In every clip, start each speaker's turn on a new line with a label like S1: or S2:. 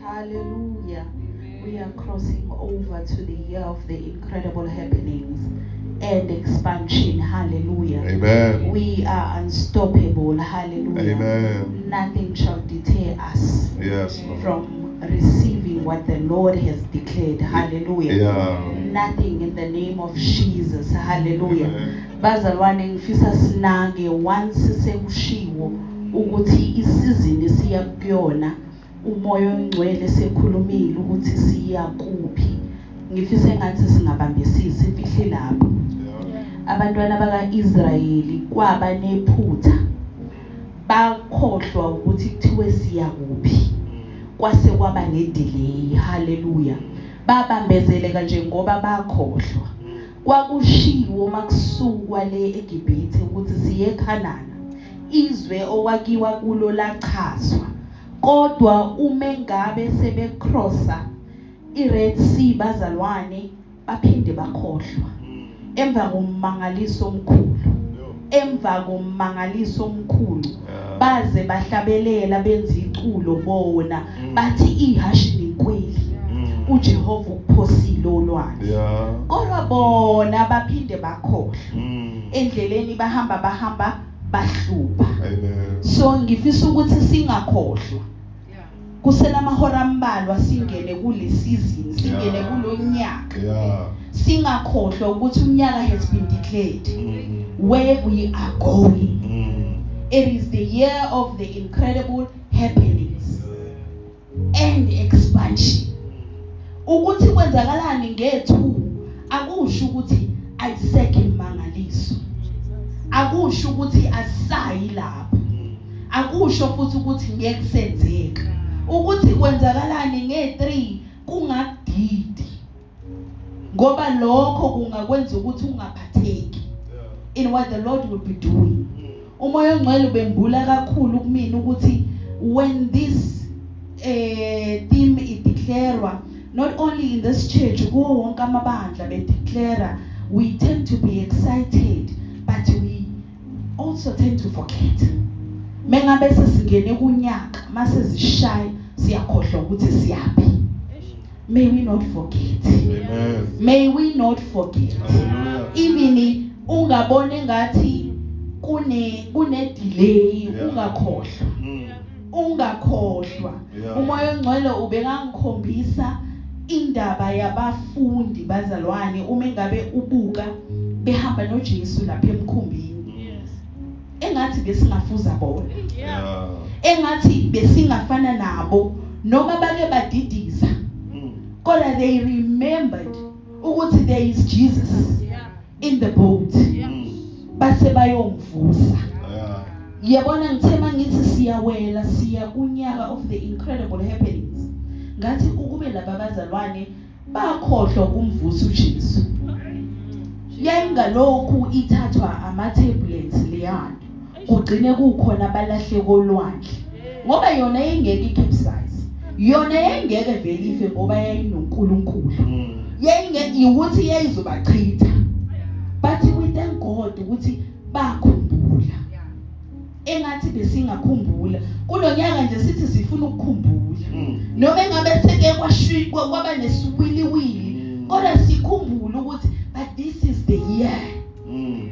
S1: Hallelujah. We are crossing over to the year of the incredible happenings and expansion. Hallelujah.
S2: Amen.
S1: We are unstoppable. Hallelujah.
S2: Amen.
S1: Nothing shall deter us
S2: Yes, Lord.
S1: from receiving what the Lord has declared. Hallelujah. Nothing, in the name of Jesus. Hallelujah.
S2: Amen.
S1: Bazalwane, ngifisa sinake once sekushiwo ukuthi isizini siya kuyona, uMoya oNgcwele sekhulumile ukuthi siya kuphi. Ngifisa engathi singabambisisi imfihlo lapho. Abantwana bakaIsrayeli kwaba nephutha, bakhohlwa ukuthi kuthiwe siya kuphi, kwase kwaba nedelay. Haleluya. Babambezeleka nje ngoba bakhohlwa. Kwakushiwo makusukwa le eGibhithe ukuthi siye eKhanana, izwe okwakiwa kulo lachazwa, kodwa uma ngabe sebecrossa iRed Sea, bazalwane, baphinde bakhohlwa emva kommangaliso omkhulu, emva kommangaliso omkhulu. Baze bahlabelela, benza iculo bona, bathi ihashi nenkweli, uJehova ukuphosile olwandle. Kodwa bona baphinde bakhohlwa. Endleleni bahamba, bahamba, bahluba.
S2: Amen.
S1: So ngifisa ukuthi singakhohlwa. Kuselamahora ambalwa singene kule season, singene kulonyaka. Singakhohlwa ukuthi umnyaka has been declared, where we are going. It is the year of the incredible happenings and expansion. Ukuthi kwenzakalani nge2 akusho ukuthi ayisekho imangaliso, akusho ukuthi asayi lapho, akusho futhi ukuthi ngeke kusenzeka. Ukuthi kwenzakalani nge3 kungakudidi, ngoba lokho kungakwenza ukuthi ungaphatheki in what the Lord will be doing. UMoya oNgcwele ubembula kakhulu kumina ukuthi when this theme ideclarewa, not only in this church, kuwo wonke amabandla bedeclare, we tend to be excited, but we also tend to forget. Mengabe sesingene kunyaka, mase zishaya, siyakhohlwa ukuthi siyapi. May we not forget.
S2: Amen.
S1: May we not forget.
S2: Hallelujah.
S1: Even ungabona engathi kune delay, ungakhohlwa, ungakhohlwa. UMoya oNgcwele ubekangikhombisa indaba yabafundi, bazalwane, uma engabe ubuka behamba noJesu lapha emkhumbini, engathi besingafuza bona, engathi besingafana nabo noma bake badidiza, kodwa they remembered ukuthi there is Jesus in the boat, base bayomvusa. Yabona, ngithema ngithi siyawela, siya kunyaka of the incredible happenings, ngathi ukube laba bazalwane bakhohlwa kumvusa uJesu, yayingalokhu ithathwa ama turbulence leyana, kugcine kukhona abalahle kolwandle, ngoba yona yayingeke icapsize, yona yayingeke vele ife ngoba yayinoNkulunkulu. Yayingeke ukuthi yayizobachitha, but we thank God ukuthi bakhumbula. Engathi besingakhumbula kulonyaka nje, sithi sifuna ukukhumbula, noma engabe seke kwashikwa kwaba nesiwiliwili, kodwa sikhumbule ukuthi but this is the year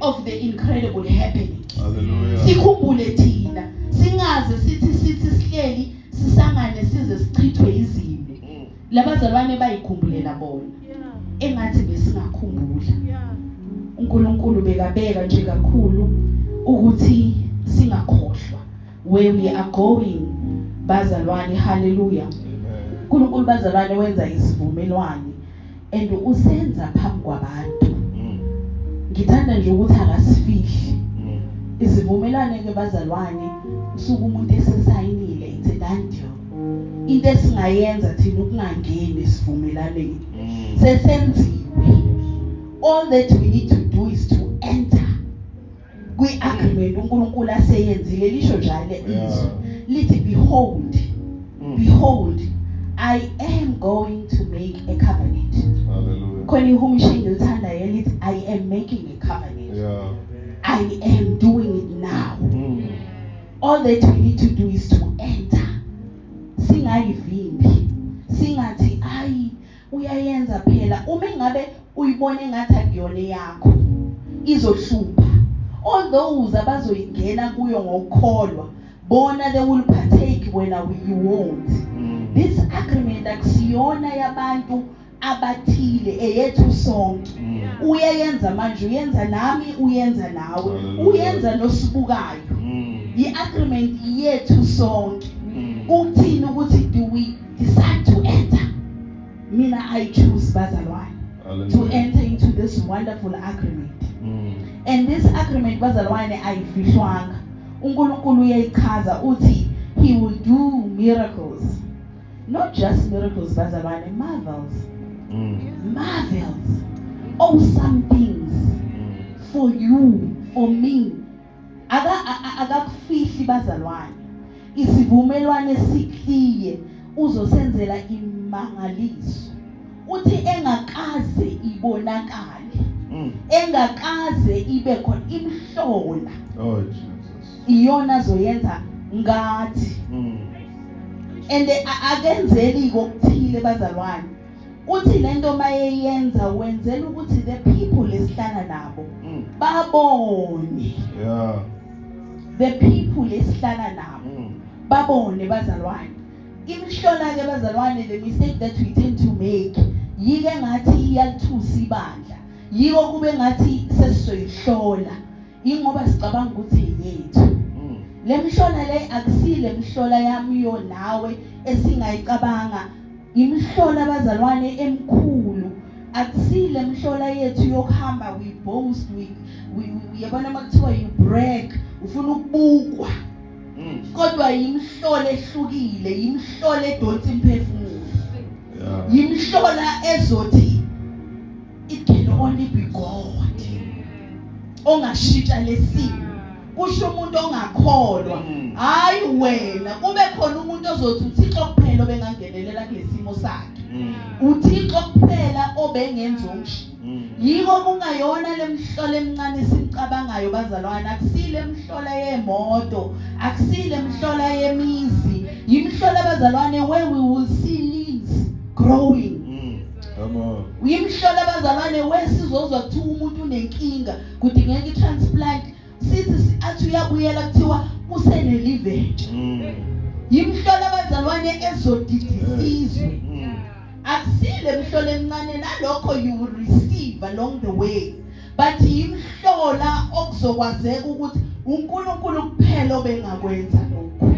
S1: of the incredible happenings.
S2: Hallelujah.
S1: Sikhumbule thina, singaze sithi sihleli sisangane size sichithwe izimo. Labazalwane bayikhumbulela bona. Engathi besingakhumbula. UNkulunkulu bekabeka nje kakhulu ukuthi singakhohlwa where we are going, bazalwane. Hallelujah.
S2: Amen.
S1: UNkulunkulu, bazalwane, wenza isivumelwano and usenza phambi kwabantu. Ngithanda nje ukuthi akasifihli isivumelwano ke, bazalwane. Usuku umuntu esesayinile, it's a done deal. Into esingayenza thina ukungangeni esivumelwaneni. Sesenziwe. All that we need to do is to enter kwi-agreement uNkulunkulu aseyenzile. Lisho njalo izwi, lithi, "Behold, behold, I am going to make a covenant."
S2: Hallelujah.
S1: Khona ihumusho engilithandayo lithi, "I am making a covenant." I am doing it now. All that we need to do is to enter. Singayivimbi. Uyayenza phela uma engabe uyibona engathi akuyona yakho, izohlupha. All those abazoyingena kuyo ngokukholwa bona, they will partake, wena you won't. This agreement akusiyona yabantu abathile, eyethu sonke. Uyayenza manje, uyenza nami, uyenza nawe.
S2: Hallelujah.
S1: Uyenza nosibukayo. I-agreement yethu sonke. Kuthini ukuthi do we decide to enter? Mina, I choose, bazalwane, to
S2: Hallelujah.
S1: enter into this wonderful agreement. And this agreement, bazalwane, ayifihlwanga. uNkulunkulu uyayichaza, uthi he will do miracles, not just miracles, bazalwane, marvels. Marvels, awesome things for you, for me. Aka akakufihli bazalwane, isivumelwane sikliye, uzosenzela imangaliso, uthi engakaze ibonakale, engakaze ibe khona imhlola.
S2: Oh Jesus.
S1: Iyona azoyenza ngathi. And akenzeli kokuthile, bazalwane. Uthi lento mayeyenza, wenzela ukuthi the people esihlala nabo babone. The people esihlala nabo babone, bazalwane, imhlola ke. Bazalwane, the mistake that we tend to make yike ngathi iyalithusa ibandla, yiko kube ngathi sesizoyihlola, ingoba sicabanga ukuthi yethu. Le mhlola le akusile mhlola yami yo nawe esingayicabanga, imhlola, bazalwane, emkhulu. Akusile mhlola yethu yokuhamba we boast, we uyabona makuthiwa you brag, ufuna ukubukwa. Kodwa yimhlola ehlukile, yimhlola edonsa imphefumulo. Yimhlola ezothi it can only be God ongashintsha lesimo, kusho umuntu ongakholwa. Hayi wena, kube khona umuntu ozothi uThixo kuphela obengangenelela kulesimo sakhe, uThixo kuphela obengenza umshi. Yiko kungayona lemhlola emincane esicabangayo, bazalwane. Akusile emhlola yemoto, akusile emhlola yemizi, yimhlola, bazalwane, where we will see leaves growing.
S2: Come on.
S1: Yimhlola, bazalwane, wesizozwa kuthiwa umuntu unenkinga, kudingeka i-transplant, sithi athi uyabuyela, kuthiwa useneliver entsha. Yimhlola, bazalwane, ezodidisizwe. Akusile mhlola emincane, nalokho you will receive along the way, but yimhlola okuzokwazeka ukuthi uNkulunkulu kuphela obengakwenza lokho,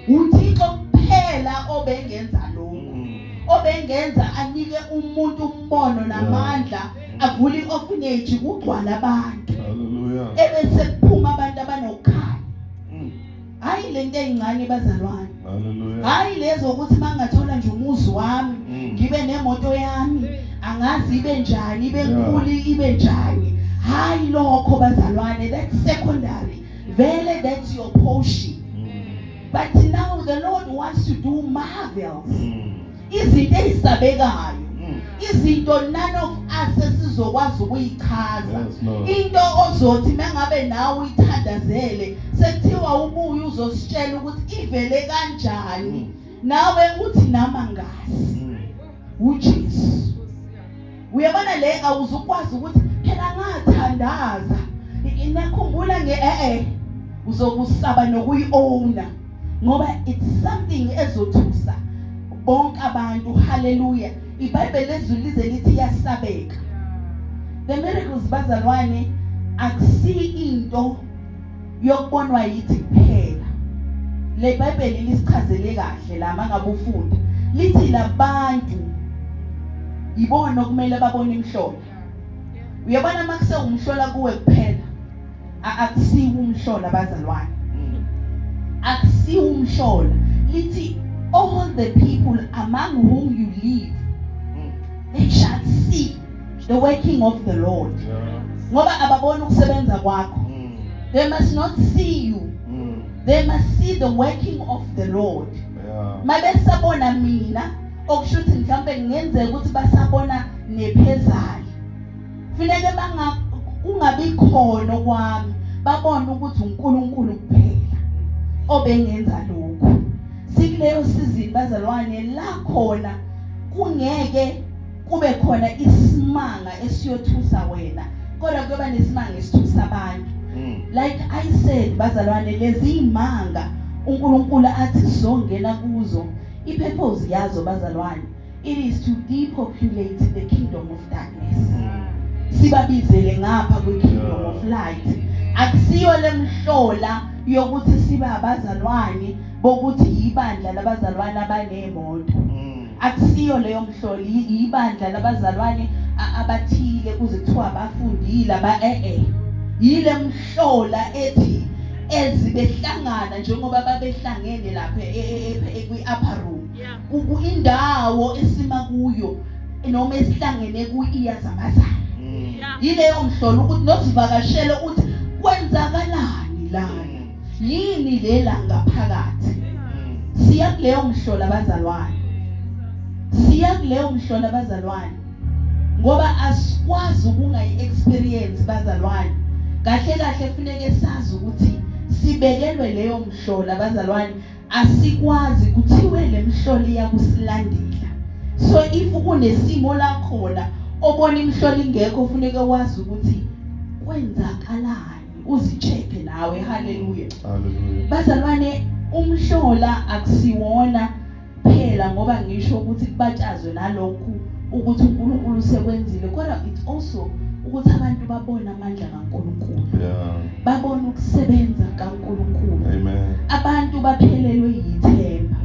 S1: uThixo kuphela obengenza lokho, obengenza anike umuntu umbono namandla, avule i-orphanage kugcwala abantu,
S2: Hallelujah.
S1: ebese kuphuma abantu abanokukhanya. Hayi lento eyincane, bazalwane.
S2: Hallelujah.
S1: Hayi lezo ukuthi mangathola nje umuzi wami, ngibe nemoto yami, angazi ibe njani, ibe nkulu, ibe njani. Hayi lokho, bazalwane, that's secondary vele, that's your portion. But now the Lord wants to do marvels, izinto ezisabekayo, izinto none of us esizokwazi ukuyichaza.
S2: Yes, Lord.
S1: Into ozothi mangabe nawe uyithandazele, sekuthiwa ubuye uzositshela ukuthi ivele kanjani, nawe uthi nama ngazi. uJesu, uyabona le, awuzukwazi ukuthi phela ngathandaza, nakhumbula nge uzokusaba nokuyi-owna ngoba it's something ezothusa bonke abantu. Haleluya! IBhayibheli lezulu lize lithi iyasabeka. The miracles, bazalwane, akusi into yokubonwa yithi kuphela. Le Bhayibheli lisichazele kahle la, mangabe ufunda, lithi labantu ibona okumele babone imhlola. Uyabona makuse umhlola kuwe kuphela, akusiwo umhlola, bazalwane. Akusiwo umhlola. Lithi all the people among whom you live, they shall see the working of the Lord. Ngoba ababona ukusebenza kwakho. They must not see you, they must see the working of the Lord. Mabesabona mina, okusho ukuthi mhlawumbe kungenzeka ukuthi basabona nephezali, funeke banga kungabi khona kwami, babone ukuthi uNkulunkulu kuphela obengenza lokhu. Sikuleyo season, bazalwane, la khona. Kungeke kube khona isimanga esiyothusa wena, kodwa kuyoba nesimanga esithusa abantu. Like I said, bazalwane, lezi imanga uNkulunkulu athi sizongena kuzo, i-purpose yazo, bazalwane, it is to depopulate the kingdom of darkness, sibabizele ngapha kwi-kingdom of light. Akusiyo lemhlola yokuthi siba abazalwane bokuthi ibandla labazalwane abanemoto. Akusiyo leyo mhlolo, ibandla labazalwane abathile kuze kuthiwa abafundile aba yile mhlola ethi ezibehlangana njengoba babehlangene lapha kwi-upper room, indawo esima kuyo noma esihlangene kuyo iyazamazama. Yileyo mhlolo ukuthi nosivakashele uthi kwenzakalani lana, yini lela ngaphakathi. Siya kuleyo mhlola, abazalwane, siya kuleyo mhlola, abazalwane, ngoba asikwazi ukungayi experience, bazalwane. Kahle kahle kufuneke sazi ukuthi sibekelwe leyo mhlola, bazalwane. Asikwazi kuthiwe lemhlola iyakusilandela. So if kunesimo la khona obona imhlola ingekho, kufuneke wazi ukuthi kwenzakalani, uzicheck nawe. Haleluya.
S2: Hallelujah.
S1: Bazalwane, umhlola akusiwona phela ngoba ngisho ukuthi kubatshazwe nalokhu ukuthi uNkulunkulu usekwenzile, kodwa it's also ukuthi abantu babone amandla kaNkulunkulu, babone ukusebenza kaNkulunkulu.
S2: Amen.
S1: Abantu baphelelwe yithemba.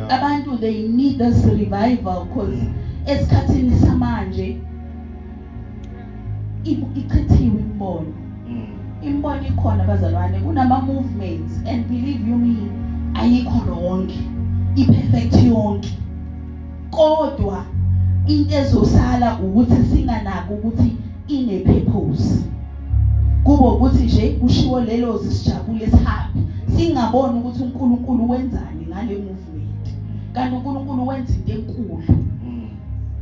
S1: Abantu, they need this revival because esikhathini samanje ichithiwe imbono. Imbono ikhona, bazalwane, kunama movements, and believe you me, ayikho wrong, i-perfect yonke, kodwa into ezosala ukuthi singanaki ukuthi ine purpose. Kube ukuthi nje kushiwo lelo sijabule sihappy, singaboni ukuthi uNkulunkulu wenzani ngale movement, kanti uNkulunkulu wenza into enkulu.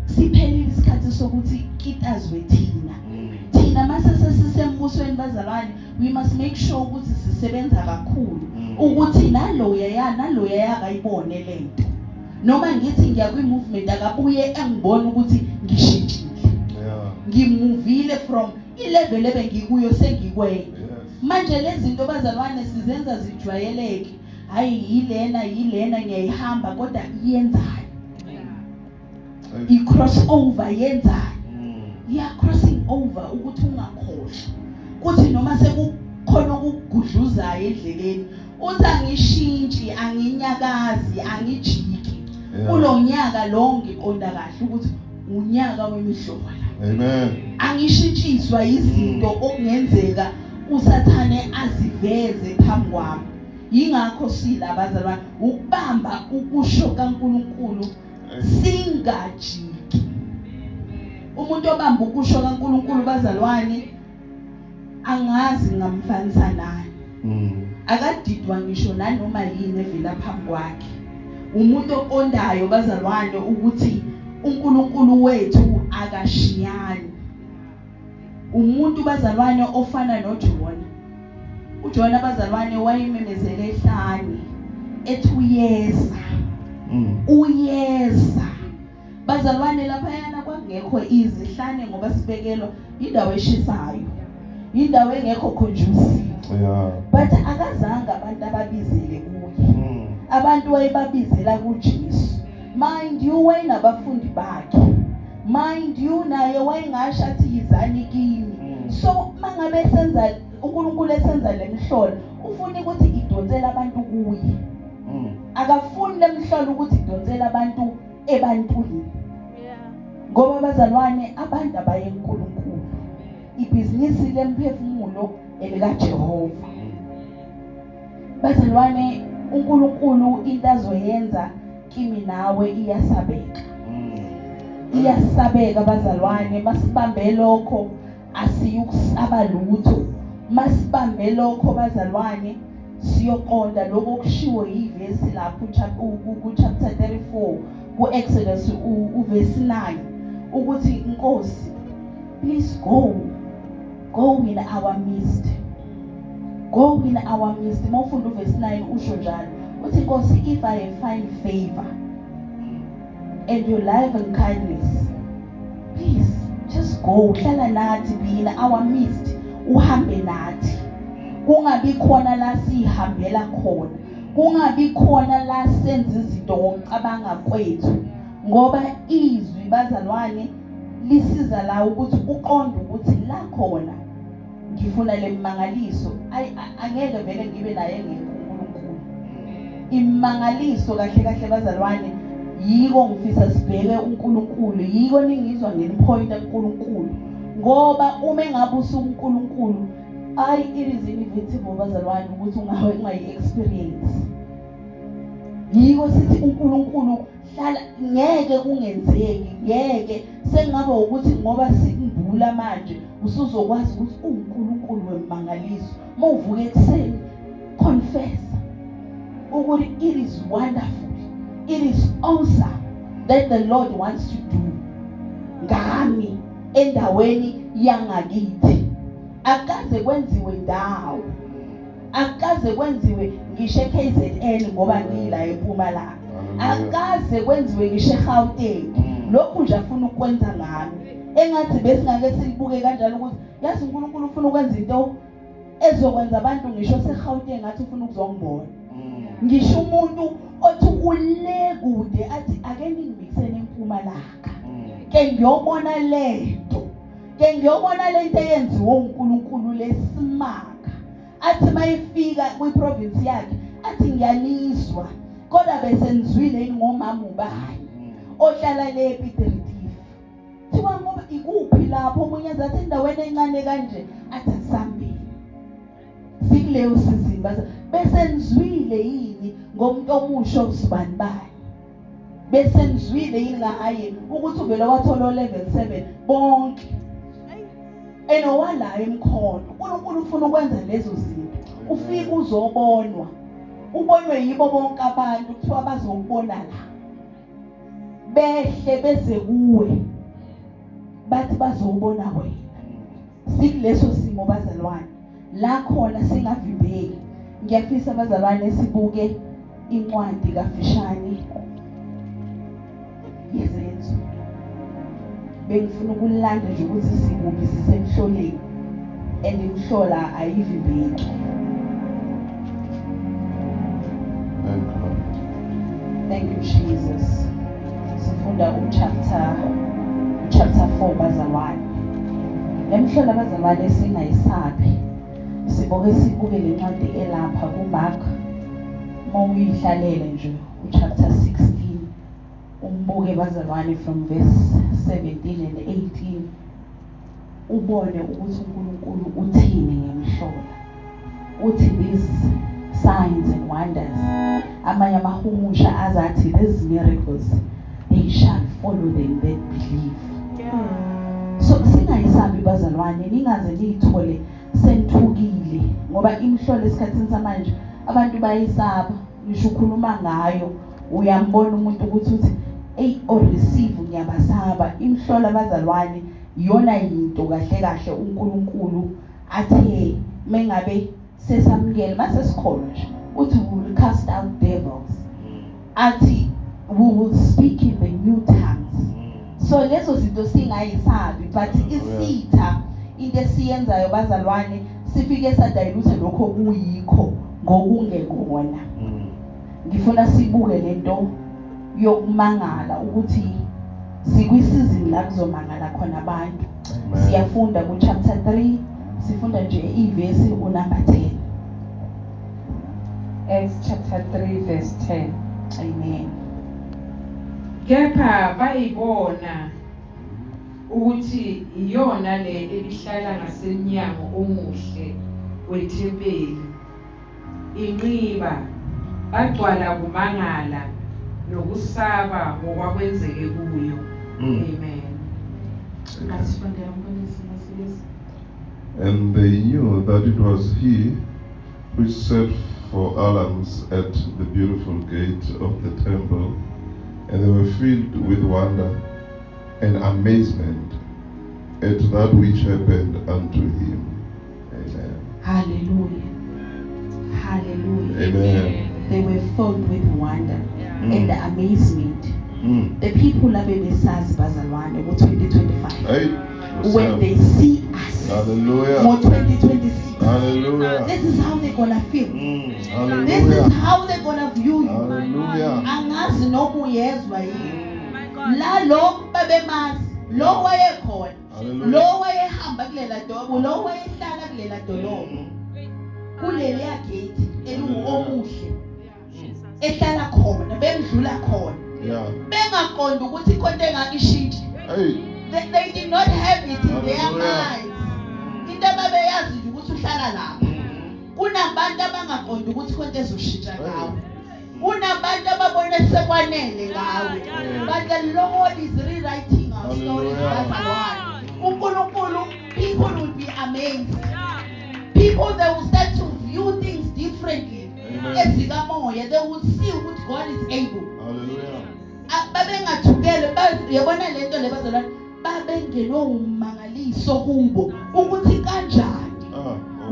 S1: Siphelile isikhathi sokuthi kitazwe thina. Thina mase sesisembusweni, bazalwane, we must make sure ukuthi sisebenza kakhulu ukuthi naloya ya naloya yakayibone lento, noma ngithi ngiya kwi movement, akabuye engibona ukuthi ngishintshile, ngimuvile from i-level ebengikuyo sengikwenye. Manje lezi zinto, bazalwane, sizenza zijwayeleke. Hayi, yilena yilena, ngiyayihamba, kodwa iyenzani i-cross over? Yenzani? Yeah, crossing over ukuthi ungakhohlwa kuthi noma sekukhona okugudluzayo endleleni, uthi angishintshi, anginyakazi, angijiki. Kulonyaka lo ngiqonda kahle ukuthi unyaka wemihlola.
S2: Amen.
S1: Angishintshiswa izinto okungenzeka usathane aziveze phambi kwami. Yingakho sila, bazalwane, ukubamba ukusho kaNkuluNkulu, singajiki. Umuntu obamba ukusho kaNkuluNkulu, bazalwane, angazi ngamfanisa nani. Akadidwa ngisho nanoma yini evela phambi kwakhe. Umuntu oqondayo, bazalwane, ukuthi uNkulunkulu wethu akashiyani. Umuntu, bazalwane, ofana noJona. uJona, bazalwane, wayememezele ehlane ethi uyeza. Uyeza, bazalwane. Laphayana kwakungekho izihlane ngoba sibekelwa indawo eshisayo, indawo engekho conducive. But akazange abantu ababizele kuye. Abantu wayebabizela kuJesu. Mind you, wayenabafundi bakhe. Mind you, naye wayengasho athi yizani kimi. So mangabe senza uNkulunkulu esenza lemhlolo, ufuna ukuthi idonsele abantu kuye. Akafuni lemhlolo ukuthi idonsele abantu ebantwini, ngoba, bazalwane, abantu abaye kuNkulunkulu. Ibhizinisi lemphefumulo elikaJehova, bazalwane. uNkulunkulu into azoyenza kimi nawe iyasabeka. Iyasabeka, bazalwane. Masibambe lokho, asiyukusaba lutho. Masibambe lokho, bazalwane, siyoqonda lokho okushiwo yivesi lapho ku chapter 34 ku Exodus, uverse 9, ukuthi inkosi, please go, go in our midst, go in our midst. Mawufunda uverse 9 usho njalo, uthi, Nkosi, if I find favor. and your love and kindness. Please just go, hlala nathi, be in our midst, uhambe nathi. Kungabi khona la sihambela khona, kungabi khona la senza izinto ngokucabanga kwethu, ngoba izwi, bazalwane, lisiza la ukuthi uqonde ukuthi la khona ngifuna lemangaliso. Angeke vele ngibe naye engekho uNkulunkulu. Imangaliso kahle kahle, bazalwane, yiko ngifisa sibheke uNkulunkulu, yiko ningizwa ngenipoint uNkulunkulu, ngoba uma engabe usuNkulunkulu, ay, it is inevitable, bazalwane, ukuthi ungawe ungayi experience. Yiko sithi uNkulunkulu hlala, ngeke kungenzeki, ngeke sengaba ukuthi ngoba sikumbula manje usuzokwazi ukuthi uNkulunkulu wemangaliso. Mawuvuka ekuseni, confess ukuthi it is wonderful, it is awesome that the Lord wants to do ngami endaweni yangakithi. Akaze kwenziwe ndawo, akaze kwenziwe ngisho eKZN, ngoba ngila eMpumalanga, akaze kwenziwe ngisho eGauteng. Lokhu nje afuna ukwenza ngami, engathi besingake silibuke kanjalo ukuthi yazi uNkulunkulu ufuna ukwenza into ezokwenza abantu ngisho seGauteng ngathi ufuna ukuzongibona, ngisho umuntu othi ule kude athi ake ningimikisene eMpumalanga, ke ngiyobona lento, ke ngiyobona lento eyenziwe uNkulunkulu lesimanga. Athi mayifika kwiprovince yakhe athi ngiyanizwa, kodwa bese nizwile yini ngomama ubani ohlala le ePiet Retief? Thiwa ngoba ikuphi lapho? Omunye azathi endaweni encane kanje, athi asambeni. Sikuleyo season, base bese nizwile yini ngomuntu omusha usibani bani? Bese nizwile yini ngaye ukuthi uvele wathola level 7 bonke enowala emkhono? uNkulunkulu ufuna ukwenza lezo zinto, ufike uzobonwa, ubonwe yibo bonke abantu. Kuthiwa bazokubona la, behle beze kuwe, bathi bazobona wena. Sikuleso simo, bazalwane, la khona singavimbeki. Ngiyafisa, bazalwane, sibuke incwadi kafishane yeZenzo. Bengifuna ukulanda nje ukuthi sikuphi, sisemhloleni, and imhlola ayivimbeki.
S2: Thank you, Lord.
S1: Thank you, Jesus. Sifunda uchapter 4, bazalwane. Lemhlola, bazalwane, singayisabi. Siboke sibuke lencwadi elapha kuMark. Mawuyihlalele nje uchapter 16, umbuke, bazalwane, from verse 17 and 18, ubone ukuthi uNkulunkulu uthini ngemhlola. Uthi these signs and wonders, amanye amahumusha azathi these miracles, they shall follow them that believe. So singayisabi, bazalwane, ningaze niyithole senithukile, ngoba imhlolo esikhathini samanje abantu bayisaba. Ngisho ukhuluma ngayo, uyambona umuntu ukuthi uthi ey, o receive, ngiyabasaba imhlola. Bazalwane, iyona yinto kahle kahle uNkulunkulu athe mengabe sesamukele, mase sikholwa nje, uthi we will cast out devils, athi we will speak in the new tongues. So lezo zinto singayisabi, but isitha, into esiyenzayo, bazalwane, sifike sadilute lokho kuyikho ngokungekona. Ngifuna sibuke lento yokumangala, ukuthi sikwisizini la kuzomangala khona abantu. Siyafunda ku chapter 3, sifunda nje ivesi unumber 10.
S3: Acts chapter 3 verse 10.
S1: Amen.
S3: Kepha bayibona ukuthi iyona le ebihlala ngasemnyango omuhle wethempeli inqiba, bagcwala kumangala nokusaba ngokwakwenzeke kuyo. Amen.
S1: Asifundele, umfundisi Masibizi.
S2: And they knew that it was he which sat for alms at the Beautiful gate of the temple, and they were filled with wonder and amazement at that which happened unto him. Amen.
S1: Hallelujah, hallelujah.
S2: Amen.
S1: They were filled with wonder and amazement. The people abebesazi, bazalwane, ku-2025,
S2: Hey.
S1: when they see us
S2: Hallelujah.
S1: ngo-2026,
S2: Hallelujah.
S1: this is how they're gonna feel. This
S2: Hallelujah.
S1: is how they're gonna view you.
S2: Hallelujah.
S1: Angazi noma uyezwa yini la. Lo babemazi, lo wayekhona,
S2: Hallelujah.
S1: lo wayehamba kulela dolobha, lo wayehlala kulela dolobha, kuleliya gate eliwu-omuhle, ehlala khona, bemdlula khona, bengaqondi ukuthi ikhonto engakishintshe.
S2: Hey.
S1: They did not have it in their
S2: Hallelujah.
S1: minds. Into ababeyazi nje ukuthi uhlala lapha. Kunabantu abangaqondi ukuthi khonto ezoshintsha ngawe. Kunabantu ababone sekwanele ngawe, but the Lord is rewriting our stories.
S2: Hallelujah.
S1: Bazalwane, uNkulunkulu, people will be amazed. People, they will start to view things differently.
S2: Amen.
S1: Ezikamoya, they will see ukuthi God is able.
S2: Hallelujah.
S1: Babengathukele yabona lento le, bazalwane, babengenwe ummangaliso kubo ukuthi kanjani,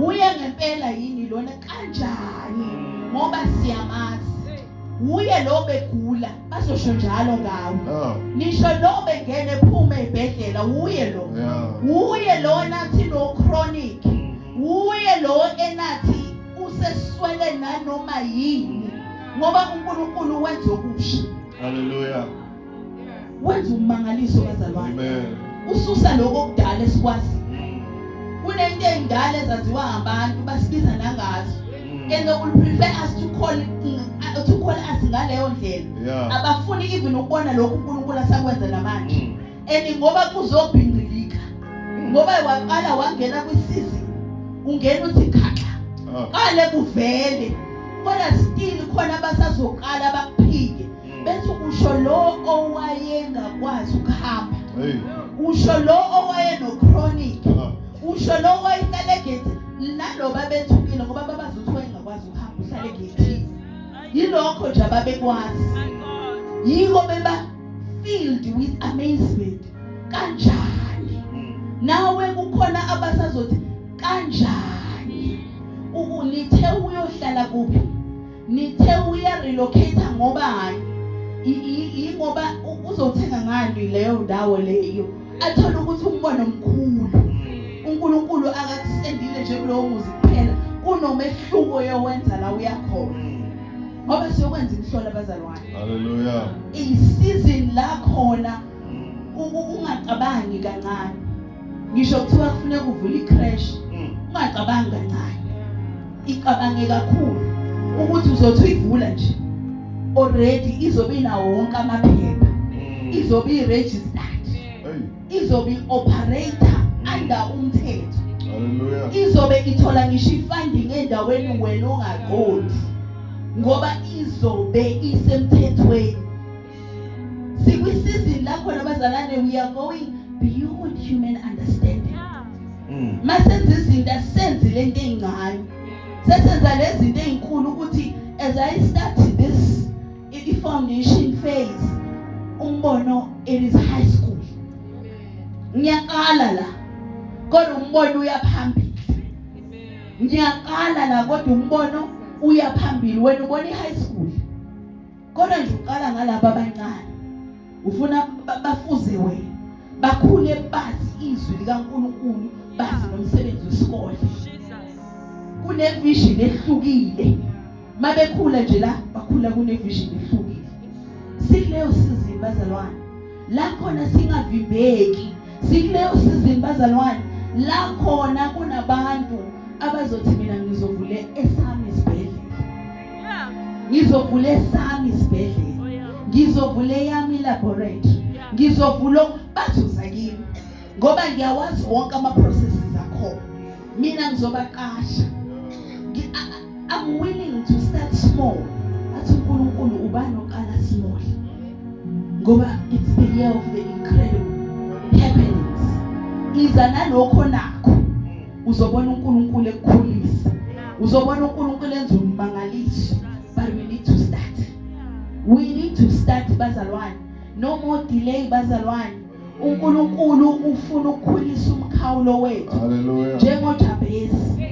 S1: uye ngempela yini lona, kanjani, ngoba siyamazi, uye lo begula, bazosho njalo ngawe. Nisho lo bengene ephume ebhedlela, uye lo, uye lona athi no chronic, uye lo enathi useswele nanoma yini, ngoba uNkulunkulu wenza okusha.
S2: Hallelujah.
S1: Wenza ummangaliso, bazalwane.
S2: Amen.
S1: Ususa lokho okudala esikwazi. Kunento ey'ndala ezaziwa ngabantu, basibiza nangazo, and they will prefer us to call us ngaleyo ndlela. Abafuni even ukubona lokhu uNkulunkulu asakwenza namanje. And ngoba kuzobhingqilika, ngoba waqala wangena kwi-season, ungena uthi khaxa, qale kuvele, kodwa still khona abasazoqala bakuphike, bethi usho lo owayengakwazi ukuhamba,
S2: Hey.
S1: usho lo owayeno-chronic, usho lo owayehlala egate, naloba bethukile ngoba babazi ukuthi wayengakwazi ukuhamba, uhlala egeyithini. Yilokho nje ababekwazi, yiko beba filled with amazement, kanjani. Nawe kukhona abasazothi kanjani, nithe uyohlala kuphi, nithe uya relocate ngobani, ingoba uzothenga ngani leyo ndawo leyo, athola ukuthi umbono omkhulu uNkulunkulu akakusendile nje kulowo muzi kuphela, kunomehluko yowenza la uyakhona, ngoba siyokwenza imihlola, abazalwane.
S2: Hallelujah.
S1: I-season la khona ungacabangi kancane, ngisho kuthiwa kufuneka uvule i-creche, ungacabangi kancane, icabange kakhulu ukuthi uzothi uyivula nje, already izobe inawo wonke amaphepha, izobe i-registered, izobe i-operate under umthetho.
S2: Hallelujah.
S1: Izobe ithola ngisho i-funding endaweni wena ongaqondi, ngoba izobe isemthethweni. Sikwi-season la khona, bazalwane, we are going beyond human understanding. Masenza izinto, asenzi lento ezincane, sesenza lezi zinto ezinkulu, ukuthi as I start this i-foundation phase, umbono, it is high school. Ngiyaqala la, kodwa umbono uyaphambili. Ngiyaqala la, kodwa umbono uyaphambili. Wena ubona i-high school, kodwa nje uqala ngalabo abancane, ufuna bafuze wena, bakhule bazi izwi likaNkuluNkulu, bazi nomsebenzi wesikole. Kune vision ehlukile mabekhula nje la, bakhula kune vision ehlukile. Sikuleyo season, bazalwane, la khona singavimbeki. Sikuleyo season, bazalwane, la khona kunabantu abazothi mina ngizovule esami isibhedlela, ngizovula esami isibhedlela, ngizovula eyami laboratory, ngizovula, bazuza kimi ngoba ngiyawazi wonke ama processes akhona, mina ngizobaqasha. I'm willing to start small. Athi uNkulunkulu ubani oqala small, ngoba it's the year of the incredible happenings. Iza nalokho nakho, uzobona uNkulunkulu ekukhulisa, uzobona uNkulunkulu enza ummangaliso. But we need to start, we need to start, bazalwane. No more delay, bazalwane. uNkulunkulu ufuna ukukhulisa umkhawulo wethu.
S2: Hallelujah.
S1: NjengoJabesi,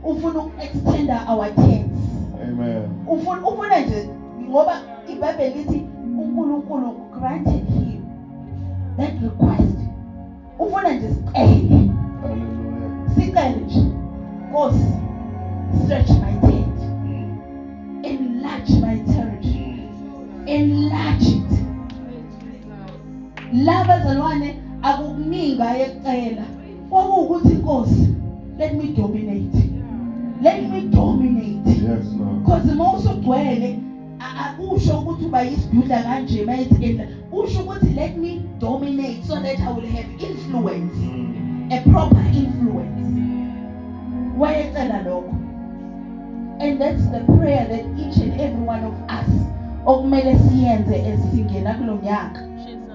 S1: ufuna uku-extenda our tents.
S2: Amen.
S1: Ufuna nje, ngoba iBhayibheli lithi uNkulunkulu granted him that request. Ufuna nje sicele.
S2: Hallelujah.
S1: Sicele nje. Nkosi, stretch my tent. Enlarge my territory. Enlarge it. Laba bazalwane akukuningi ayekucela. Kwakuwukuthi Nkosi, let me dominate. Let me dominate.
S2: Yes, Lord.
S1: Because mawusugcwele akusho ukuthi uba yisidudla kanje mayethi enla. Usho ukuthi let me dominate so that I will have influence. A proper influence. Wayecela lokho. And that's the prayer that each and every one of us okumele siyenze esingena kulonyaka.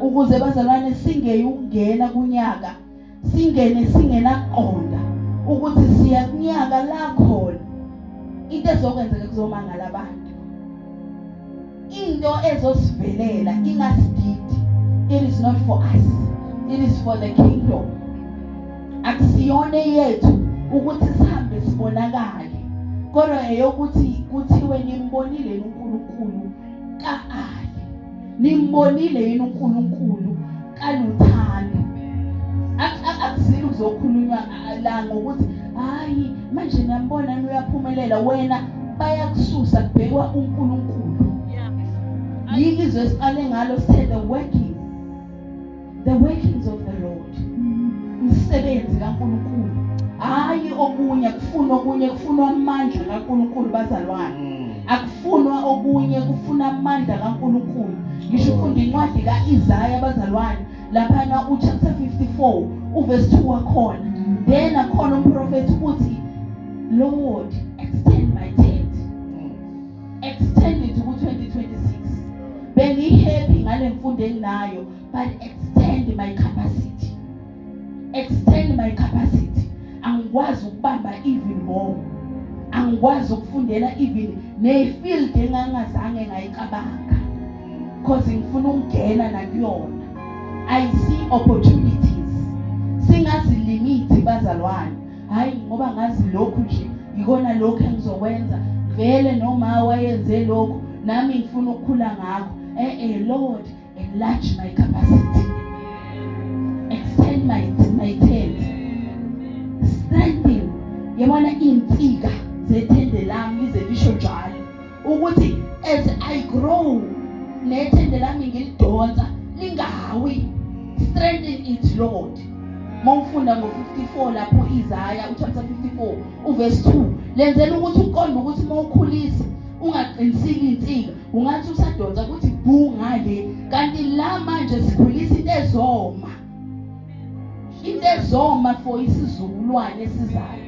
S1: Ukuze bazalwane singeyi ukungena kunyaka, singene singenaqonda ukuthi siya kunyaka la khona into ezokwenzeka kuzomangala abantu. Into ezosivelela ingasididi. It is not for us. It is for the kingdom. Akusiyona yethu ukuthi sihambe sibonakale. Kodwa eyokuthi kuthiwe nimbonile uNkulunkulu kaAli. Nimbonile yini uNkulunkulu kaLuthando. Akusile ukuzokhulunywa la ngokuthi hayi manje niyambona uyaphumelela wena bayakususa kubhekwa uNkulunkulu. Yiki izwe siqale ngalo sithe the workings of the Lord. Umsebenzi kaNkulunkulu. Hayi okunye kufuna okunye kufunwa amandla kaNkulunkulu bazalwane. Akufunwa okunye kufuna amandla kaNkulunkulu. Ngisho ufunda incwadi kaIsaiah bazalwane lapha uchapter 54 uverse 2 wakhona. Then akhona umprofeti uthi Lord extend my tent. Extend it ku 2026. Bengi happy ngale mfundo enginayo but extend my capacity. Extend my capacity. Angikwazi ukubamba even more. Angikwazi ukufundela even ne field engangazange ngayicabanga. Because ngifuna ukungena nakuyona. I see opportunities. Singazilimiti bazalwane. Hayi ngoba ngazi lokhu nje ikona lokhu engizokwenza vele noma wayenze lokhu nami ngifuna ukukhula ngakho. Lord enlarge my capacity. Extend my tent. Strengthen. Yabona insika zethende lami lize lisho njalo ukuthi as I grow nethende lami ngilidonsa lingawi. Strengthen it Lord. Mawufunda ngo54 lapho Isaiah uchapter 54 uverse 2 lenzela ukuthi uqonde ukuthi mawukhulisa ungaqinisiki insika ungathi usadonsa ukuthi bu ngale kanti la manje sikhulisa into ezoma into ezoma for isizukulwane esizayo.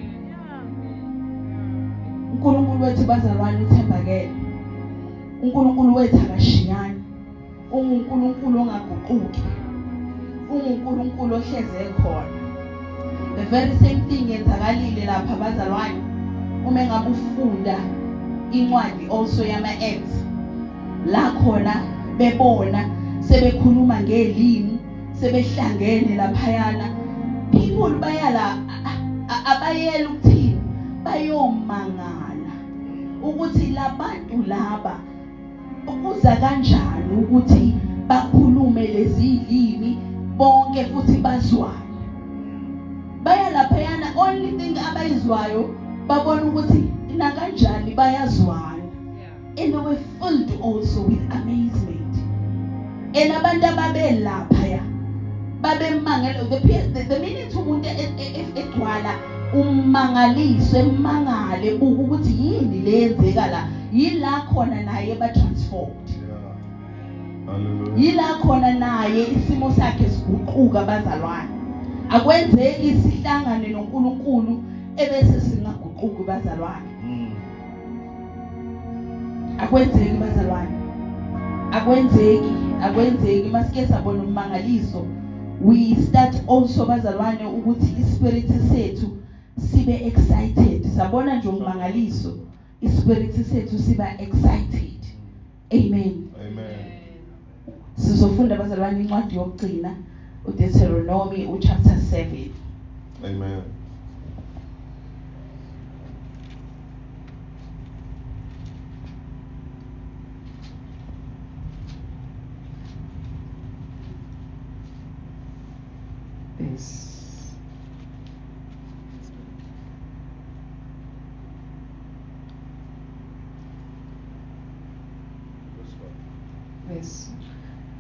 S1: uNkulunkulu wethu bazalwane uthembakele. uNkulunkulu wethu akashiyani. UnguNkulunkulu ongaguquki. UnguNkulunkulu ohleze ekhona. The very same thing yenzakalile lapha bazalwane. Uma engabe ufunda incwadi also yama Acts la khona bebona sebekhuluma ngelimi sebehlangene laphayana people bayala abayela ukuthini bayomangala ukuthi labantu laba kuza kanjani ukuthi bakhulume lezi limi bonke futhi bazwane. Baya laphayana only thing abayizwayo babona ukuthi na kanjani bayazwana. And they were filled also with amazement. And abantu ababelapha babemangele the minute umuntu egcwala umangaliso emangale buka ukuthi yini leyenzeka la yila khona naye ba transformed.
S2: Hallelujah.
S1: Yila khona naye isimo sakhe siguquka bazalwane. Akwenzeki sihlangane noNkulunkulu ebese singaguquki bazalwane. Akwenzeki bazalwane. Akwenzeki, akwenzeki masike sabona ummangaliso. We start also bazalwane ukuthi ispirit sethu sibe excited. Sabona nje ummangaliso, ispirit sethu siba excited. Amen.
S2: Amen.
S1: Sizofunda bazalwane incwadi yokugcina uDeuteronomy uchapter 7.
S2: Amen.
S3: Verse. Verse.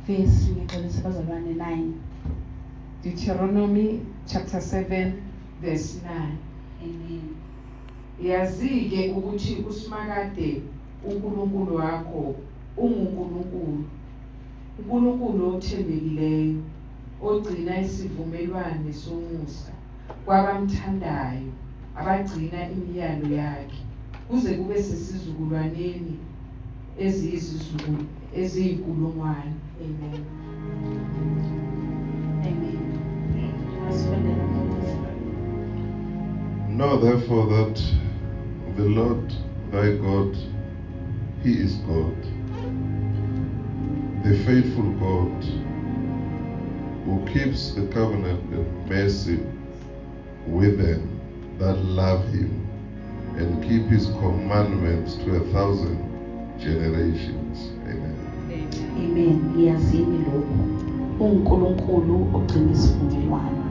S1: Verse, ngixolisa bazalwane, 9.
S3: Deuteronomy chapter 7 verse 9.
S1: Amen.
S3: Yazi-ke ukuthi uSimakade uNkulunkulu wakho unguNkulunkulu, uNkulunkulu othembekileyo, ogcina isivumelwano somusa kwabamthandayo, abagcina imiyalo yakhe, kuze kube sesizukulwaneni eziyizizukulu eziyinkulungwane. Amen.
S1: Amen. Asifundele mfundisi.
S2: Know therefore that the Lord thy God, he is God, the faithful God, who keeps the covenant and mercy with them that love him and keep his commandments to 1,000 generations. Amen.
S1: Amen. Yazini lokho. UNkulunkulu ogcina isivumelwano.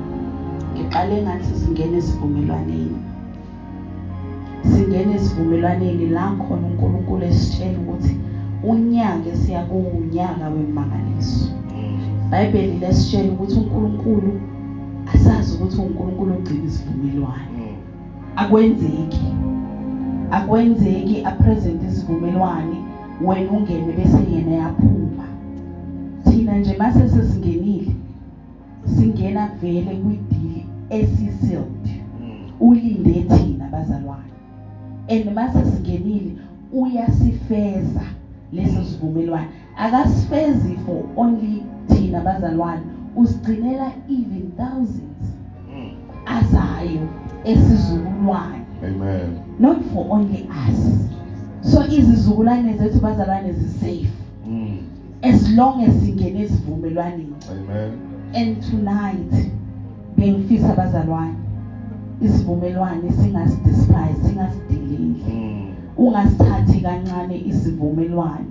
S1: Ngiqale ngathi singene esivumelwaneni. Singene esivumelwaneni la khona uNkulunkulu esitshela ukuthi unyaka siya kunyaka wemangaliso. iBhayibheli lesitshela ukuthi uNkulunkulu, asazi ukuthi uNkulunkulu ogcina isivumelwano. Akwenzeki apresent isivumelwano, wena ungene bese yena yaphuma. Thina nje mase sesingenile, singena vele kwideal esisealed. Ulinde thina bazalwane, and mase singenile uyasifeza leso sivumelwano. Akasifezi for only thina bazalwane, usigcinela even thousands azayo esizukulwane.
S2: Amen.
S1: Not for only us. So izizukulwane zethu bazalwane zisafe as long as singene esivumelwaneni.
S2: Amen.
S1: And tonight bengifisa bazalwane isivumelwane singasidespise, singasideleli. Ungasithathi kancane isivumelwane.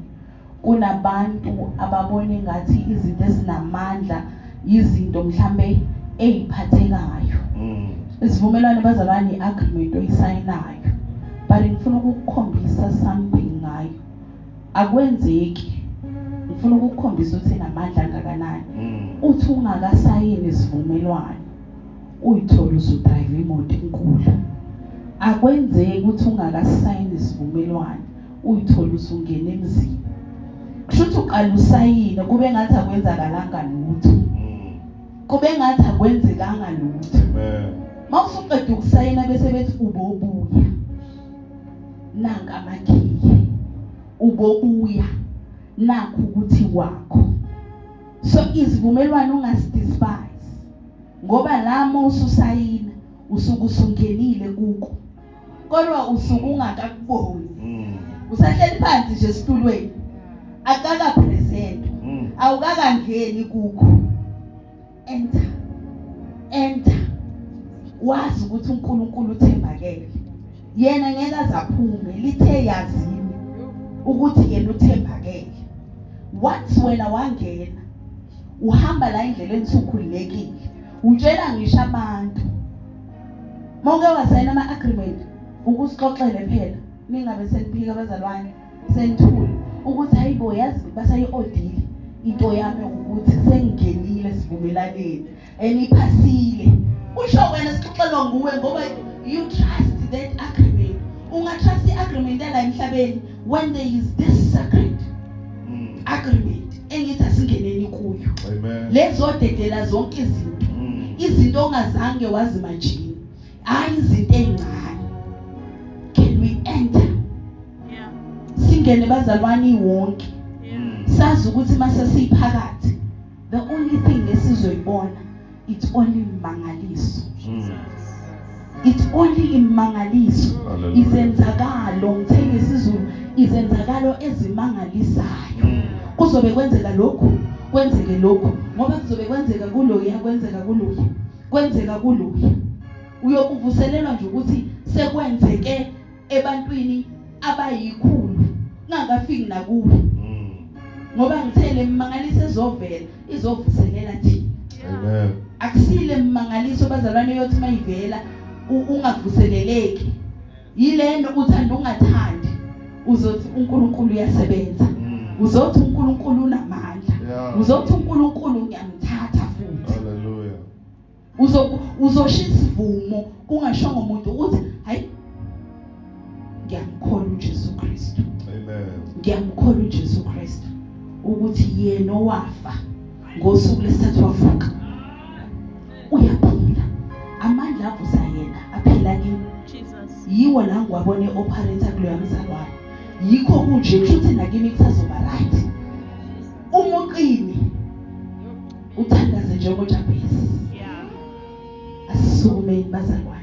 S1: Kunabantu ababona ngathi izinto ezinamandla izinto mhlambe eziphathekayo. Isivumelwano bazalwane iagreement oyisayinayo, but ngifuna ukukukhombisa something ngayo. Akwenzeki, ngifuna ukukukhombisa ukuthi inamandla angakanani. Uthi ungakasayini isivumelwano uyithola usudrive imoto enkulu. Akwenzeki ukuthi ungakasayini isivumelwano uyithola usungena emzini. Kusho ukuthi uqala usayine kube ngathi akwenzakalanga lutho, kube ngathi akwenzekanga lutho.
S2: Amen.
S1: Mawusuqeda ukusayina bese bethi ubobuya, nanka amakhiye, ubobuya nakho ukuthi kwakho. So izivumelwano ungasidespise, ngoba la mawususayina usuke usungenile kuko, kodwa usuke ungakakuboni. Usahleli phansi nje esitulweni, akaka present, awukakangeni kukho. Enter, enter, wazi ukuthi uNkulunkulu uthembakele. Yena ngeke azaphume lithe yazini ukuthi yena uthembakele. Once wena wangena, uhamba la endleleni usukhululekile, utshela ngisho abantu. Mawuke wasayina ama agreement, ukusixoxele phela, ningabe seniphika abazalwane, senithule ukuthi hayibo, yazi basayi-odile into yami ukuthi sengingenile sivumelaneni and iphasile. Usho wena, sixoxelwa nguwe, ngoba you trust that agreement. Ungatrust i-agreement yala emhlabeni when there is this sacred agreement engithi asingeneni kuyo?
S2: Amen.
S1: Lezodedela zonke izinto, izinto ongazange wazimagine, hayi izinto ezincane. Can we enter?
S4: Yeah.
S1: Singene bazalwane wonke, sazi ukuthi mase siphakathi, the only thing esizoyibona, it's only mangaliso. It's only imangaliso.
S2: Hallelujah.
S1: Izenzakalo, ngithe ngesizulu, izenzakalo ezimangalisayo. Kuzobe kwenzeka lokhu, kwenzeke lokhu, ngoba kuzobe kwenzeka kuloya, kwenzeka kuloya, kwenzeka kuloya. Uyokuvuselelwa nje ukuthi sekwenzeke ebantwini abayikhulu kungakafiki nakuwe, ngoba ngithele imangaliso ezovela izovuselela thina.
S2: Amen.
S1: Akusile mmangaliso bazalwane yothi mayivela ungavuseleleki. Yilento uthanda ungathandi uzothi uNkulunkulu uyasebenza. Uzothi uNkulunkulu unamandla. Uzothi uNkulunkulu ngiyamthatha futhi.
S2: Hallelujah.
S1: Uzo uzoshisa isivumo kungashongo umuntu ukuthi hayi ngiyamkholwa uJesu Kristu.
S2: Amen.
S1: Ngiyamkholwa uJesu Kristu ukuthi yena owafa ngosuku lesithathu wavuka. Uyaphila. Amandla avusa yena aphila kimi.
S4: Jesus.
S1: Yiwo la ngiwabone operator kuloya mzalwane. Yikho kunje kusho ukuthi nakimi kusazoba right. Uma uqini uthandaze njengoJabesi.
S4: Yeah.
S1: Asisukumeni bazalwane.